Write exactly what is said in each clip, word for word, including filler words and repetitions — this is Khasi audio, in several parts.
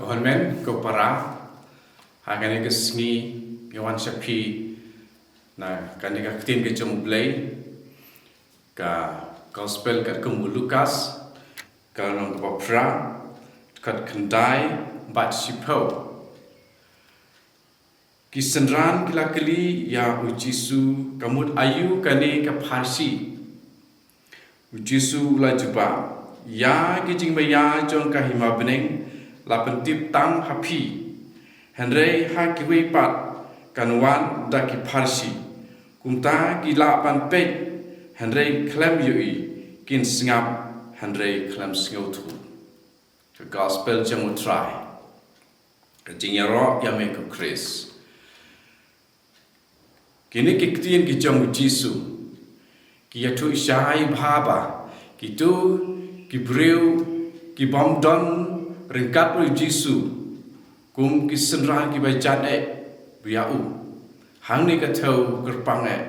Ko hynmen ko para, ha kane ka sngi nga wan sha phi na kane ka ktien ka jong U Blei, ka Gospel katkum u Lukas, ka lynnong kaba phra, dkhot khyndai bad shiphew. Ki synran ki la kylli ïa u Jisu, ka mut aïu kane ka pharshi? U Jisu u la jubab, ïa ki jingmaïa jong ka hima bneng la pyntip tang ha phi, hynrei ha kiwei pat kan wan da ki pharshi. Kumta ki lah ban peit hynrei khlem ïohi, kin sngap hynrei khlem sngewthuh. Ka Gospel jong U Trai. Ka jingïaroh ïa me ko Khrist. Kine ki ktien ki jong u Jisu ki ïathuh shai bha ba kito ki briew ki bym don ryngkat bad u Jisu kum ki synran kiba jan eh ïa u. Hangne ka thew kyrpang eh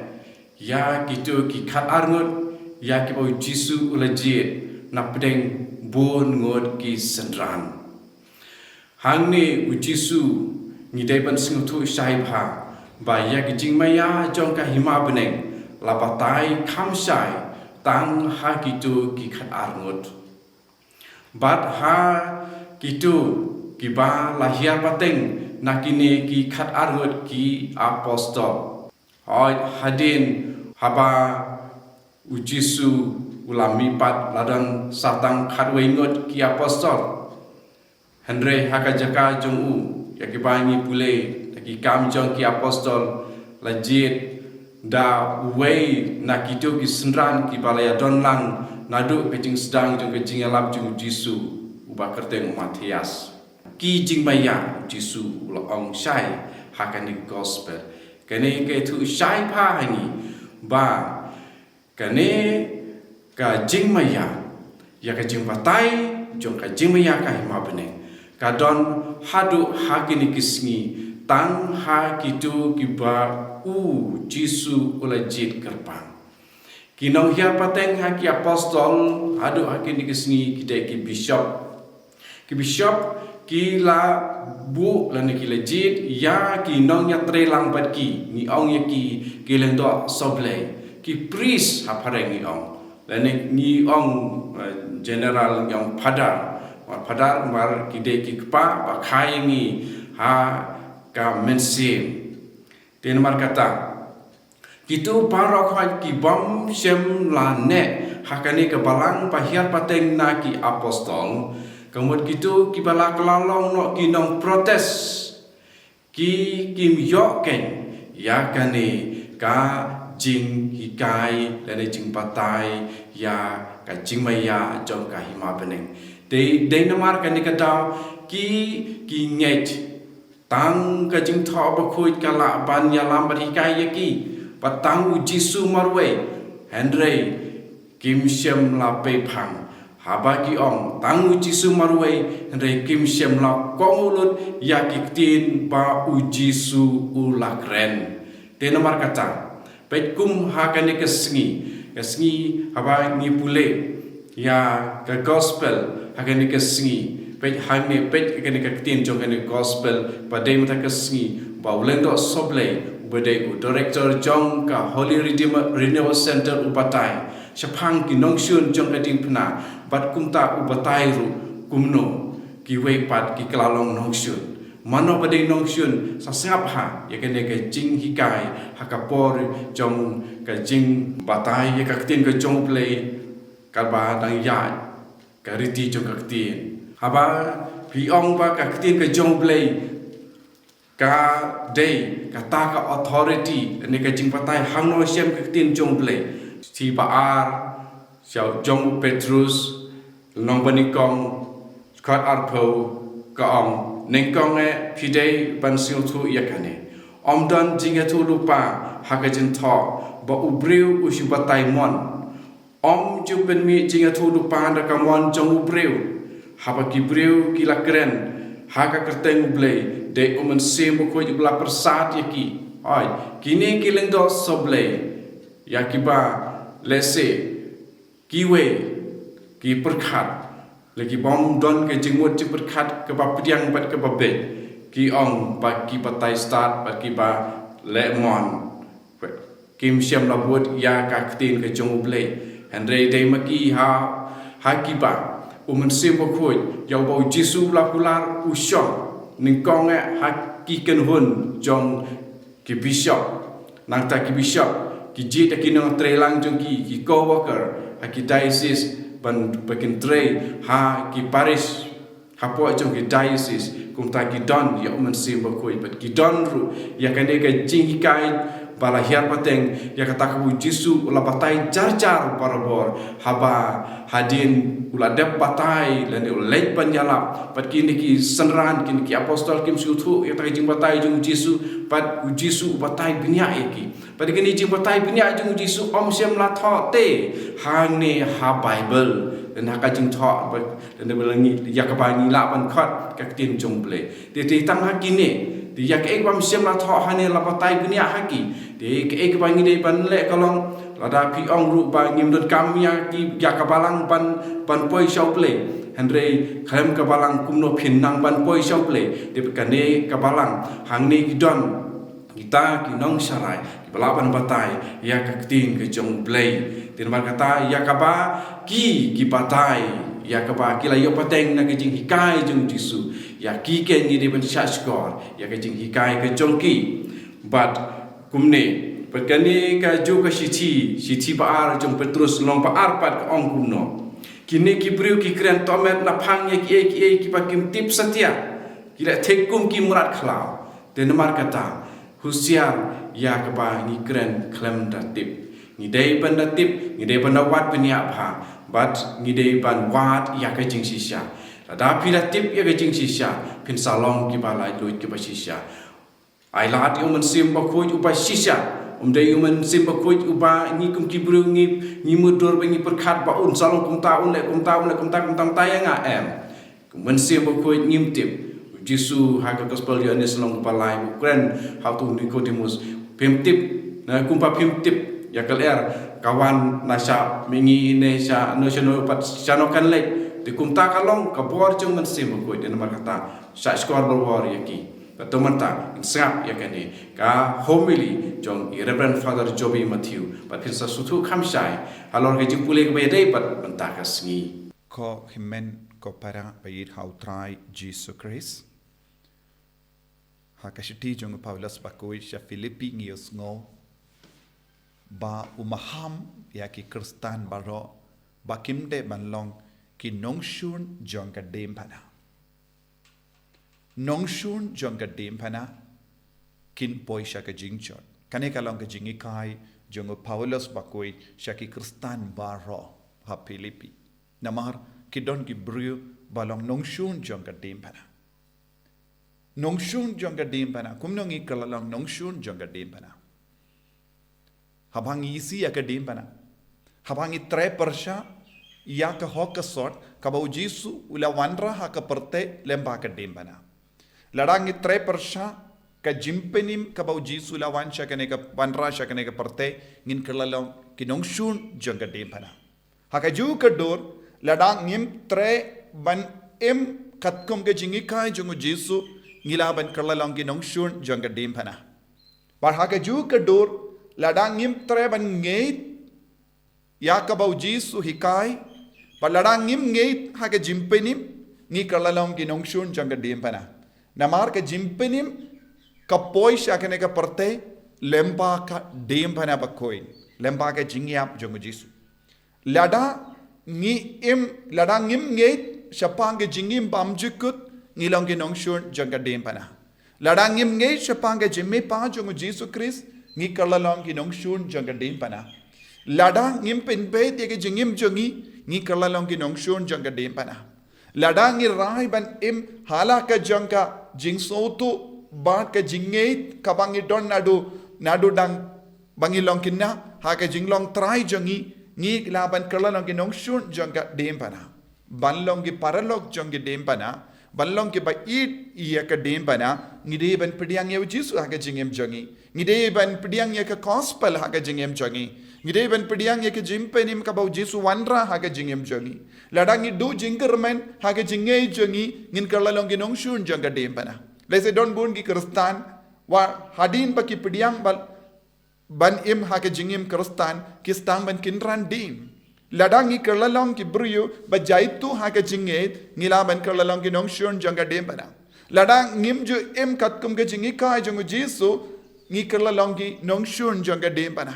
ïa kito ki khatar ngut ïa kiba u Jisu u la jied na pdeng bun ngut ki synran. Hangne u Jisu ngi dei ban sngewthuh shai bha ba ïa ki jingmaïa jong ka hima bneng la batai kham shai tang ha kito ki khatar ngut. Bad ha kito kiba la hiar pateng na kine ki khatar ngut ki apostol. Hooid, hadien haba u Jisu u la mihpat la don sa tang khatwei ngut ki apostol. Hynrei ha ka jaka jong u, ïa kiba ngi pule da ki Kam jong ki Apostol, la jied da uwei na kito ki synran kiba la ïadon lang naduh ka jingsdang jong ka jingïalap jong u Jisu, uba kyrteng u Matthias. Ki jingmaïa u Jisu u la ong shai ha kane ka Gospel. Kane ka ïathuh shai bha ha ngi ba kane ka jingmaïa, ïa ka jingbatai jong ka jingmaïa ka hima bneng, ka don haduh ha kine ki sngi tang ha kito kiba u Jisu u la jied kyrpang. Ki nonghiar pateng ha ki apostol haduh ha kine ki sngi ki dei ki bishop. Ki bishop ki la buh lane ki la jied ïa ki nongïatreilang bad ki, ngi ong ïa ki, ki lyngdoh sohblei, ki priest ha phareng ngi ong. Lane ngi ong, eh, general ngi ong phadar. Mar phadar mar ki dei ki kpa ba kha ïa ngi ha ka mynsiem. Te namar kata, kito baroh khoit ki bym shym la neh ha kane ka balang ba hiar pateng na ki apostol, ka mut kito kiba la kylla long noh ki nong protest, ki kim ïoh keiñ ïa kane ka jinghikai lane jingbatai ïa ka jingmaïa jong ka hima bneng. Te dei namar kane ka daw ki, ki ngeit tang ka Jingthoh Bakhuid ka lah ban ïalam bad hikai ïa ki, bad tang u Jisu marwei, hynrei kim shym la peiphang. Haba ki ong tang u Jisu marwei, hynrei kim shym la kohnguh lut ïa ki ktien ba u Jisu u la kren. Te namar kata, peit kum ha kane ka sngi, ka sngi haba ngi pule ïa ka Gospel ha kane ka sngi, peit hangne, peit kane ka ktien jong kane ka Gospel, ba dei mynta ka sngi ba u lyngdoh sohblei uba dei u director jong ka Holy Redeemer Renewal Center u batai shaphang ki nongshun jong ka diengphna, bad kumta u batai ruh kumno kiwei pat ki kylla long nongshun. Mano ba dei nongshun, sa sngap ha ïa kane ka jinghikai ha ka por jong ka jingbatai ïa ka ktien ka jong U Blei, kaba dang ïaid ka riti jong ka ktien. Haba phi ong ba ka ktien ka jong U Blei ka dei kata ka authority, ne ka jingbatai hangno shem ka ktien jong U Blei. Shithi ba ar sha jong u Petrus, lynnong ba nyngkong, dkhot arphew, ka ong, nyngkong eh phi dei ban sngewthuh ïa kane: Ym don jingïathuhlypa ha ka jingthoh ba u briew u shu batai mon. Ym ju pynmih jingïathuhlypa da ka mon jong u briew. Haba ki briew ki la kren ha ka kyrteng U Blei, dei U Mynsiem Bakhuid uba la pyrsad ïa ki. Hooid, kine ki lyngdoh sohblei ïa kiba lehse kiwei ki pyrkhat La ki bym don ka jingmut jingpyrkhat kaba pdiang bad kaba beit, ki ong ba ki batai stad bad ki ba leh mon kim shym la bud ïa ka ktien ka jong U Blei. Hynrei dei ma ki ha, ha kiba U Mynsiem Bakhuid, ïa uba U Jisu la kular, u shong nyngkong eh ha ki kynhun jong ki bishop. Nangta ki bishop ki jied ïa ki nongtreilang jong ki, ki co-worker ha ki diocese, ban, ba kin trei ha ki parish hapoh jong ki diocese. Kumta ki don ïa U Mynsiem Bakhuid bad ki don ruh ïa kane ka jinghikai ba la hiar pateng ïa kata kaba U Jisu u la batai jar jar barabor, haba hadien u la dep batai lane u leit ban ïalap bad kine ki synran, kine ki apostol kim sngewthuh ïa kata ka jingbatai jong U Jisu, bad U Jisu u batai bniah ïa ki. Bad kane ka jingbatai bniah jong U Jisu ym shym la thoh te hangne ha Bible, lane ha ka jingthoh ba, lane ba la ngi, ïa kaba ngi lah ban khot ka ktien jong U Blei. Te, te tang ha kine, te ïa kaei kaba ym shym la thoh hangne la batai bniah ha ki. Te kaei kaba ngi dei ban leh ka long, lada phi ong ruh ba ngim donkam ïa ki, ïa ka balang ban, ban poi sha U Blei, hynrei khlem ka balang kumno phin nang ban poi sha U Blei? Te kane ka balang hangne ki don kita ki nongsharai kiba lah ban batai ïa ka ktien ka jong U Blei. Te namar kata ïa kaba ki, ki batai ïa kaba ki la ïoh pateng na ka jinghikai jong U Jisu, ïa ki keiñ ngi dei ban shahshkor ïa ka jinghikai ka jong ki. Bad kumne, bad kane kajuh ka shithi, shithi ba ar jong Petrus lynnong ba ar pat ka ong kumno: Kine ki briew ki kren tohmet naphang ïa kiei kiei kiba kim tip satia, ki la thik kum ki mrad khlaw. Te namar kata, husiar ïa kaba ngi kren khlem da tip. Ngi dei ban da tip, ngi dei ban da wad bniah bha, bad ngi dei ban wad ïa ka jingshisha. Lada phi da tip ïa ka jingshisha, phin sa long kiba laitluid kiba shisha. Ai lad ïa U Mynsiem Bakhuid uba shisha. Um dei U Mynsiem Bakhuid uba ngi kum ki briew ngi, ngi mutdur ba ngi pyrkhat ba un sa long kumta, un leh kumta, un leh kumta, kumta, kumta ïa nga, em. U Mynsiem Bakhuid ngim tip. U Jisu ha ka Gospel Ïoannis lynnong ba lai u kren ha uto u Nikodemus: Phim tip, na kumba phim tip ïa ka lyer ka wan na sha mihngi ne sha no, shano pat shano kan leit. Te kumta ka long ka bor jong U Mynsiem Bakhuid. Te namar kata, shahshkor barabor ïa ki. Bad to mynta ngin sngap ïa kane ka homily jong i Reverend Father Joby Mathew, bad phin sa sngewthuh kham shai halor ka jingpule kaba ïadei bad mynta ka sngi. Ko hynmen ko para ba ïeit ha U Trai Jisu Khrist, ha ka shithi jong u Paulus bakhuid sha Philippi ngi ïohsngew ba u maham ïa ki Khristan baroh ba kim dei ban long ki nongshun jong ka diengphna. Nongshun jong ka diengphna kin poi sha ka jingjot. Kane ka long ka jinghikai jong u Paulus bakhuid sha ki Khristan baroh ha Philippi. Namar ki don ki briew ba long nongshun jong ka diengphna. Nongshun jong ka diengphna. Kumno ngi kylla long nongshun jong ka diengphna? Haba ngi isih ïa ka diengphna, haba ngi trei pyrshah ïa ka hok ka sot kaba U Jisu u la wanrah ha ka pyrthei lyngba ka diengphna. Lada ngi trei pyrshah ka jingpynim kaba U Jisu u la wan sha kane ka, wanrah sha kane ka pyrthei, ngin kylla long ki nongshun jong ka diengphna. Ha kajuh ka dur, lada ngim trei ban im katkum ka jinghikai jong U Jisu, ngi lah ban kylla long ki nongshun jong ka diengphna. Bad ha kajuh ka dur, lada ngim trei ban ngeit ïa kaba U Jisu u hikai, bad lada ngim ngeit ha ka jingpynim, ngi kylla long ki nongshun jong ka diengphna. Namar ka jingpynim ka poi sha kane ka pyrthei lyngba ka diengphna bakhuid, lyngba ka jingïap jong U Jisu. Lada ngi im, lada ngim ngeit shaphang ka jingim bymjukut, ngi long ki nongshun jong ka diengphna. Lada ngim ngeit shaphang ka jingmihpat jong U Jisu Khrist, ngi kylla long ki nongshun jong ka diengphna. Lada ngim pynbeit ïa ka jingim jong ngi, ngi kylla long ki nongshun jong ka diengphna. Lada ngi rai ban im ha la ka jong ka jingsngewthuh bad ka jingngeit kaba ngi don naduh, naduh dang ba ngi long khynnah, ha ka jinglong trai jong ngi, ngi lah ban kylla long ki nongshun jong ka diengphna. Ban long ki paralok jong ka diengphna, Ban long kiba ïeit ïa ka diengphna, ngi dei ban pdiang ïa u Jisu ha ka jingim jong ngi. Ngi dei ban pdiang ïa ka gospel ha ka jingim jong ngi. Ngi dei ban pdiang ïa ka jingpynim kaba u Jisu wanrah ha ka jingim jong ngi. Lada ngi duh jingkyrmen ha ka jingngeit jong ngi, ngin kylla long ki nongshun jong ka diengphna. Lehse don bun ki Khristan, wat hadien ba ki pdiang ba ban im ha ka jingim Khristan, ki sdang ban kynran dien. Lada ngi kylla long ki briew ba jaituh ha ka jingngeit, ngi lah ban kylla long ki nongshun jong ka diengphna. Lada ngim ju im katkum ka jinghikai jong u Jisu, ngi kylla long ki nongshun jong ka diengphna.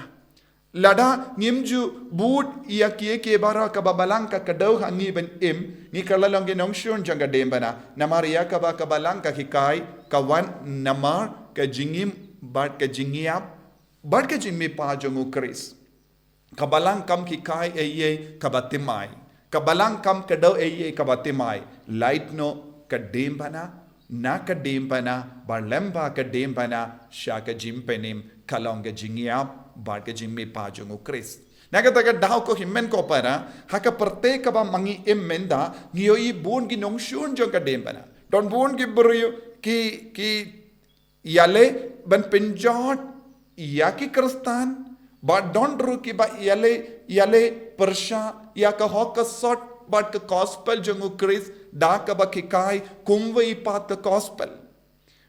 Lada ngim ju bud ïa kiei kiei baroh kaba Balang ka kdew ha ngi ban im, ngi kylla long ki nongshun jong ka diengphna. Namar ïa kaba ka Balang ka hikai, ka wan namar ka jingim bad ka jingïap bad ka jingmihpat jong u Khrist. Ka Balang kam hikai ei ei kaba thymmai. Ka Balang kam kdew ei ei kaba thymmai. Lait noh ka diengphna, na ka diengphna, bad lyngba ka diengphna, sha ka jingpynim, ka long ka jingïap bad ka jingmihpat jong u Khrist. Na kata ka daw ko hynmen ko para, ha ka pyrthei kaba ma ngi im mynta, ngi ïohi bun ki nongshun jong ka diengphna. Don bun ki briew ki, ki ïaleh ban pynjot ïa ki Khristan, bad don ruh kiba ïaleh, ïaleh pyrshah ïa ka hok ka sot bad ka gospel jong u Khrist, da kaba hikai kumwei pat ka gospel.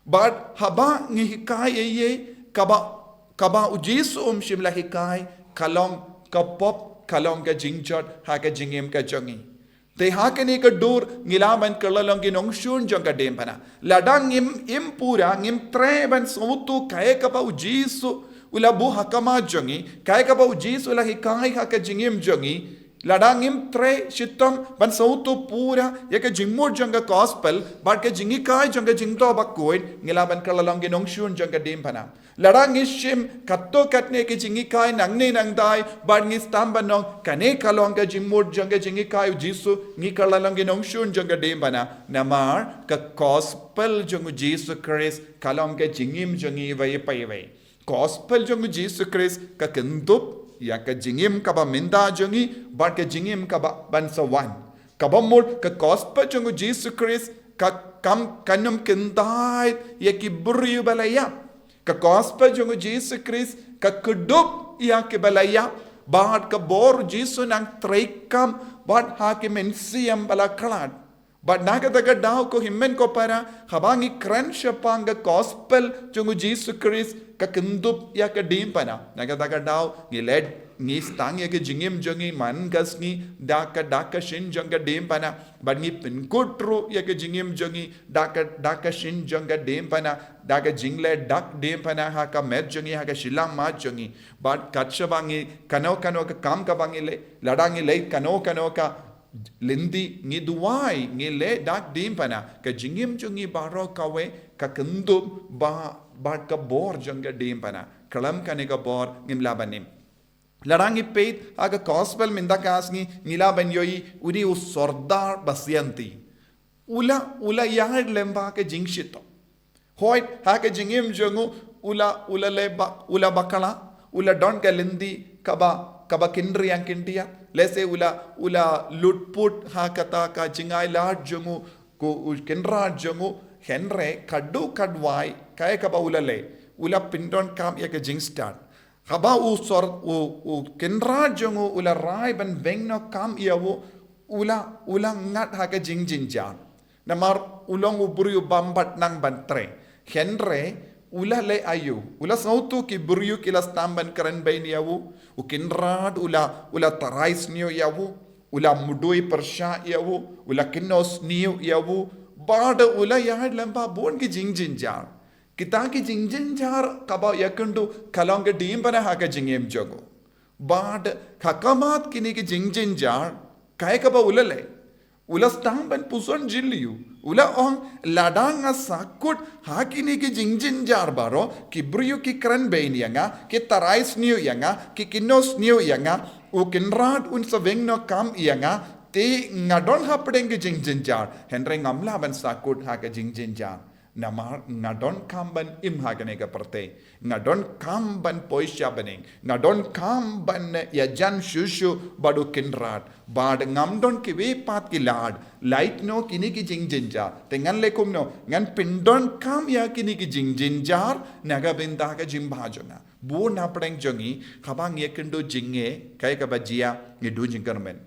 Bad haba ngi hikai ei ei kaba, kaba u Jisu um shym la hikai, ka long ka pop, ka long ka jingjot ha ka jingim ka jong ngi. Te ha kane ka dur ngi lah ban kylla long ki nongshun jong ka diengphna. Lada ngim im pura, ngim treh ban sngewthuh kaei kaba u Jisu u la buh ha khmat jong ngi, kaei kaba u Jisu u la hikai ha ka jingim jong ngi. Lada ngim treh shitom ban sngewthuh pura ïa ka jingmut jong ka gospel bad ka jinghikai jong ka jingthoh bakhuid, ngi lah ban kylla long ki nongshun jong ka diengphna. Lada ngi shim katto katne ki jinghikai nangne nangtai, bad ngi sdang ban ong kane ka long ka jingmut jong ka jinghikai u Jisu, ngi kylla long ki nongshun jong ka diengphna. Namar ka gospel jong u Jisu Khrist ka long ka jingim jong ngi iwei pa iwei. Gospel jong u Jisu Khrist ka kyndup ïa ka jingim kaba mynta jong ngi bad ka jingim kaba ban sa wan. Kaba mut ka gospel jong u Jisu Khrist ka kam, kam khyndai ïa ki briew ba la ïap. Ka gospel jong u Jisu Khrist ka kdup ïa kiba la ïap. Bad ka bor u Jisu nang treikam bad ha ki mynsiem ba la khlad. Bad na kata ka daw ko hynmen ko para, haba ngi kren shaphang ka gospel jong u Jisu Khrist ka kyndup ïa ka diengphna. Na kata ka daw ngi leh, ngi sdang ïa ka jingim jong ngi man ka sngi da ka, da ka shin jong ka diengphna. Bad ngi pynkut ruh ïa ka jingim jong ngi da ka, da ka shin jong ka diengphna, da ka jingleh dak diengphna ha ka met jong ngi, ha ka shilliang mat jong ngi. Bad kat shaba ngi kano kano ka kam kaba ngi leh, lada ngi leh kano kano ka lynti, ngi duwai, ngi leh dak diengphna, ka jingim jong ngi baroh kawei ka kyndup ba, bad ka bor jong ka diengphna. Khlem kane ka bor ngim lah ban im. Lada ngi peit ha ka gospel mynta ka sngi, ngi lah ban ïohi une u sordar basianti. U la, u la ïaid lyngba ka jingshitom. Hooid, ha ka jingim jong u, u la, u la leh ba, u la bakla, u la don ka lynti kaba, kaba khynriang khyndiat. Lehse u la, u la lut put ha kata ka jingai lad jong u, ko u kynrad jong u, hynrei ka dei ka duwai, kaei kaba u la leh, u la pyndonkam ïa ka jingstad. Haba u sor, u, u kynrad jong u, u la rai ban weng noh kam ïa u, u la, u la ngat ha ka jingjynjar. Namar u long u briew bym pat nang ban treh. Hynrei u la leh aïu, u la sngewthuh ki briew ki la sdang ban kren bein ïa u, u kynrad u la, u la tharai sniew ïa u, u la mudui pyrshah ïa u, u la kynnoh sniew ïa u, bad u la ïaid lyngba bun ki jingjynjar. Kita ki jingjynjar kaba ïakynduh ka long ka diengphna ha ka jingim jong u. Bad ha khmat kine ki jingjynjar, kaei kaba u la leh, u la sdang ban puson jylliew. U la ong, lada nga sahkut ha kine ki jingjynjar baroh, ki briew ki kren bein ïa nga, ki tharai sniew ïa nga, ki kynnoh sniew ïa nga, u kynrad un sa weng noh kam ïa nga, te nga don hapdeng ki jingjynjar, hynrei ngam lah ban sahkut ha ka jingjynjar. Namar nga donkam ban im ha kane ka pyrthei. Nga donkam ban poi sha bneng. Nga donkam ban ïajan shuh shuh bad u Kynrad. Bad ngam don kiwei pat ki lad. Lait no kine ki jingjynjar. Te ngan leh kumno, ngan pyndonkam ïa kine ki jingjynjar na ka bynta ka jingbha jong nga. Bun na pdeng jong ngi, haba ngi ïakynduh jingeh, kaei kaba jia, ngi duh jingkyrmen.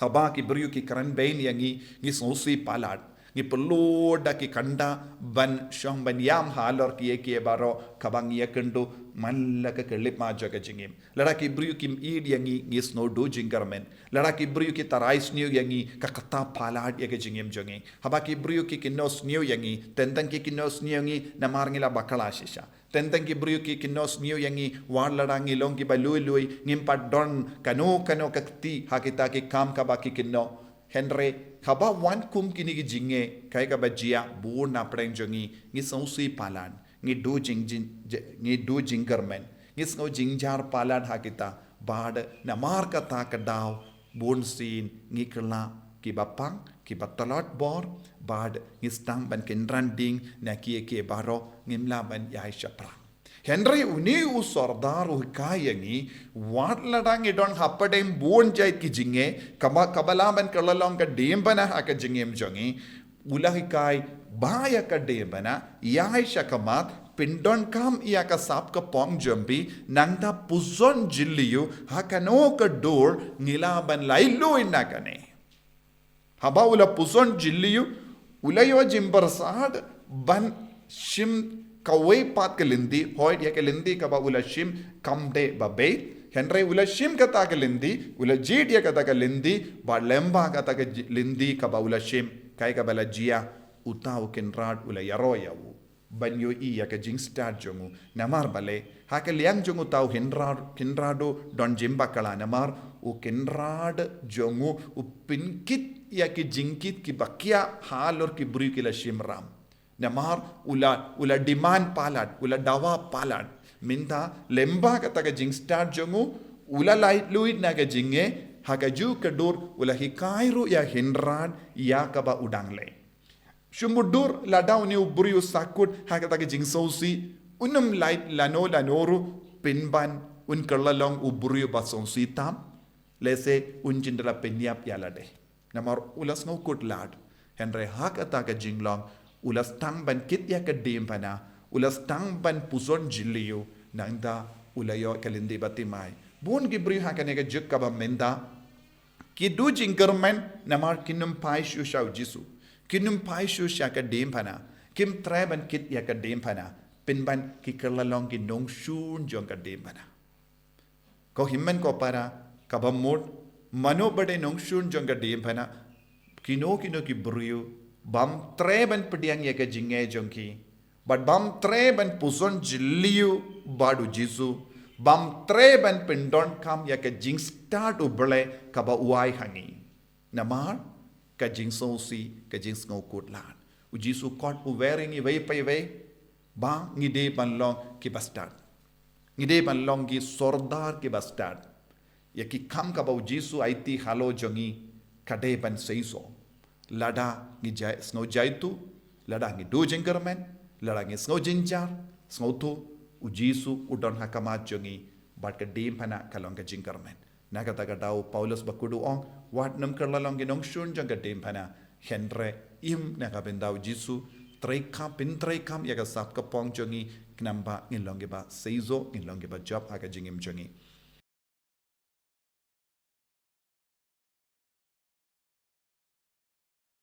Haba ki briew ki kren bein ïa ngi, ngi sngewsih palat. Ngi pynlut da ki khanda ban shong ban ïam halor kiei kiei baroh kaba ngi ïakynduh man la ka khyllipmat jong ka jingim. Lada ki briew kim ïeit ïa ngi, ngi sngew duh jingkyrmen. Lada ki briew ki tharai sniew ïa ngi, ka kata palat ïa ka jingim jong ngi. Haba ki briew ki kynnoh sniew ïa ngi, teng teng ki kynnoh sniew ïa ngi, namar ngi la bakla shisha. Teng teng ki briew ki kynnoh sniew ïa ngi, wat lada ngi long kiba lui lui, ngim pat don kano kano ka kti ha kita ki kam kaba ki kynnoh. Hynrei, haba wan kum kine ki jingeh, kaei kaba jia, bun na pdeng jong ngi, ngi sngewsih palat, ngi duh jing, jing, je-, ngi duh jingkyrmen, ngi sngew jynjar palat ha kita, bad namar kata ka daw, bunsien ngi kylla kiba pang, kiba tlot bor, bad ngi sdang ban kynran ding na kiei kiei baroh, ngim lah ban ïaid shaphrang. Hynrei une u sordar u hikai ïa ngi, wat lada ngi don hapdeng bun jait ki jingeh, kaba, kaba lah ban kylla long ka diengphna ha ka jingim jong ngi, u la hikai ba ïa ka diengphna, ïaid shakhmat, pyndonkam ïa ka sap ka pong jong phi, nangta pyrshang jylliew, ha kano ka dur, ngi lah ban laitluid na kane. Haba u la pyrshang jylliew, u la ïoh jingpyrshad ban shim kawei pat ka lynti, hooid ïa ka lynti kaba u la shim kam dei ba beit, hynrei u la shim kata ka lynti, u la jied ïa kata ka lynti, bad lyngba kata ka ji-, lynti kaba u la shim, kaei kaba la jia, uta u Kynrad u la ïaroh ïa u ban ïohi ïa ka jingstad jong u. Namar balei, ha ka liang jong uta u Kynrad, Kynrad u don jingbakla namar u Kynrad jong u u pynkit ïa ki jingkit kiba khiah halor ki briew ki la shim ram. Namar u la, u la demand palat, u la dawa palat. Mynta lyngba kata ka jingstad jong u, u la laitluid na ka jingeh, ha kajuh ka dur, u la hikai ruh ïa u Kynrad ïa kaba u dang leh. Shu mutdur lada une u briew u sahkut ha kata ka jingsngewsih, un ym lait lano lano ruh pynban un kylla long u briew ba sngewsih tam, lehse un jin da la pynïap ïa lade. Namar u la sngewkut lad, hynrei ha kata ka jinglong, u la sdang ban kit ïa ka diengphna, u la sdang ban pyrshang jylliew, nangta u la ïoh ka lynti ba thymmai. Bun ki briew ha kane ka juk kaba mynta, ki duh jingkyrmen namar kin ym phai shuh sha u Jisu. Kin ym phai shuh sha ka diengphna. Kim treh ban kit ïa ka diengphna. Pynban ki kylla long ki nongshun jong ka diengphna. Ko hynmen ko para, kaba mut, mano ba dei nongshun jong ka diengphna, kino kino ki briew, bym treh ban pdiang ïa ka jingeh jong ki, bad bym treh ban pyrshang jylliew bad u Jisu, bym treh ban pyndonkam ïa ka jingstad U Blei kaba u ai ha ngi. Namar, ka jingsngewsih, ka jingsngewkut lad. U Jisu kot u wer ïa ngi iwei pa iwei, ba ngi dei ban long kiba stad. Ngi dei ban long ki sordar kiba stad. Ïa ki kam kaba u Jisu aiti halor jong ngi ka dei ban seisoh. Lada ngi jai, sngew jaituh, lada ngi duh jingkyrmen, lada ngi sngew jynjar, sngewthuh, u Jisu u don ha khmat jong ngi, bad ka diengphna ka long ka jingkyrmen. Na kata ka daw Paulus bakhuid u ong, wat nym kylla long ki nongshun jong ka diengphna, hynrei im na ka bynta u Jisu, treikam, pyntreikam ïa ka sap ka pong jong ngi, khnang ba ngin long kiba seisoh, ngin long kiba jop ha ka jingim jong ngi.